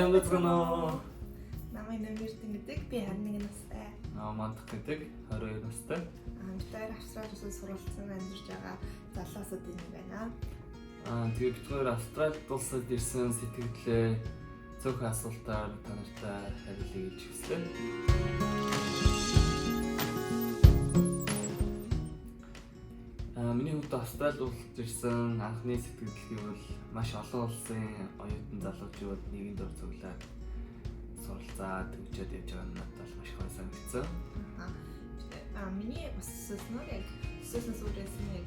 Сайн байцгаана уу? Намайг Нэмэртэн гэдэг. Би 21 настай. Мандах гэдэг 22 настай. Бид хоёр Австрали улсад суралцсан амьдарч байгаа залуусуудын нэг байна. Тэгээ бид хоёр Австрали улсад ирсэн сэтгэлдээ цөөхөн асуултаар та нартай хариулъя гэж хүслээ. Миний хувьд Австрали улсад ирсэн анхны сэтгэл гэвэл маш олон улсын оюутан залуучууд нэгэн дор цуглаад суралцаад төгжөөд явж байгаа нь надад маш гоё санагдсан. Миний бас төсөөлснөөр яг төсөөлсөн сүрээс нь яг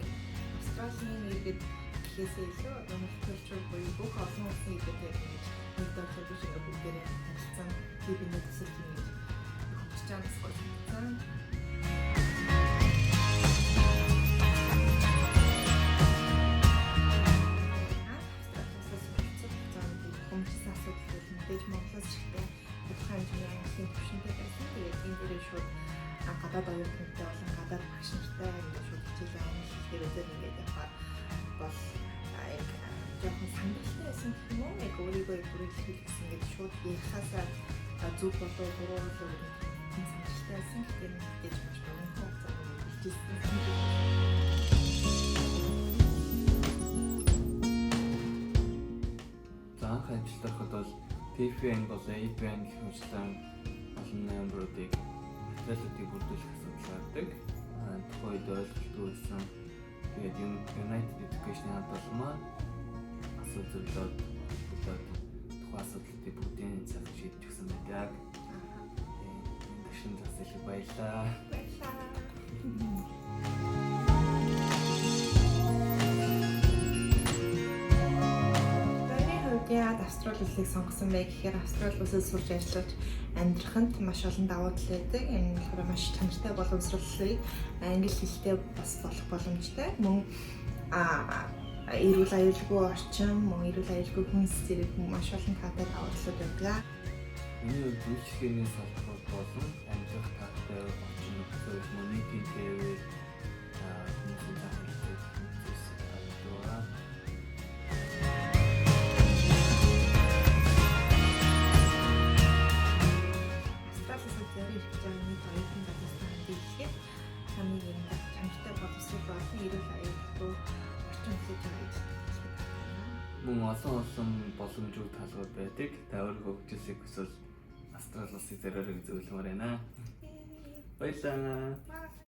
Австралийн иргэд гэхээсээ илүү одоо мультикультур буюу бүх олон улсын иргэд яг ингэж нэг дор цуглаж ингээ бүгдээрээ танилцсан бие биенээ төсөөлж ингэж хөгжиж байгаа нь гоё санагдсан. Австрали улсад суралцах хугацаанд хүмүүжсэн асуудал бол мэдээж Монголоос ирэхдээ тодорхой хэмжээний английн түвшинтэй байсан. Тэгээд энэ дээрээ шууд гадаад оюутнуудтай болон гадаад багш нартай ингээд шууд хичээлээ англи хэлээр өдөр ингээд явахаар бол яг жоохон сандралтай байсан гэх юм уу? Яг өөрийгөө бүр илэрхийлэх гэсэн ингээд шууд ярихаасаа зөв болов буруу болов гэдэг тийм сандралтай байсан. Гэхдээ мэдээж маш богино хугацаанд илжсэн. За, анх ажилд ороход бол TFN болон ABN гэх мэтчлэн олон номеруудыг, материалуудыг бүрдүүлэх асуудал гардаг. Тухайн үед ойлголтгүй байсан. Тэгээд United Education-ийн хамт олон маань асуу зөвлөөд холбогдоод тухайн асуудлуудыг бүгдийн сайхан шийдэж өгсөн байдаг. Тийм, энэ төвшин зас их баярлалаа. Баярлалаа. Бидний хувьд яагаад Австрали улсыг сонгосон бэ гэхээр Австрали улсад сурч ажиллаж амьдраханд маш олон давуу тал байдаг. Энэ болохоор маш чанартай боловсролыг англи хэлтэй бас болох боломжтой. Мөн эрүүл аюулгүй орчин, мөн эрүүл аюулгүй хүнс зэрэг маш олон таатай давуу талууд байдаг. Миний хувьд үйлчлэгээний салбар болон амьдрах таатай орчин нөхцөл, мөн нийтийн тээвэр, хүмүүсийн зан хэрэгцээ зүйлс таалагдваа. Австрали улсад зориу ирэх гэж байгаа нийт оюутан залуустай хандив хэлэхэд чамыг энэ чанартай боловсрол болон эрүүл аюулгүй орчин хүлээж байгаа гэж хэлэхэд байна. Мөн олон олон боломжгүй талууд байдаг. Та өөрийнхөө хөгжүүлэхийг хүсвэл Австрали улсыг зориорой гэж зөвлөмөр байна. Баярлалаа. Bye.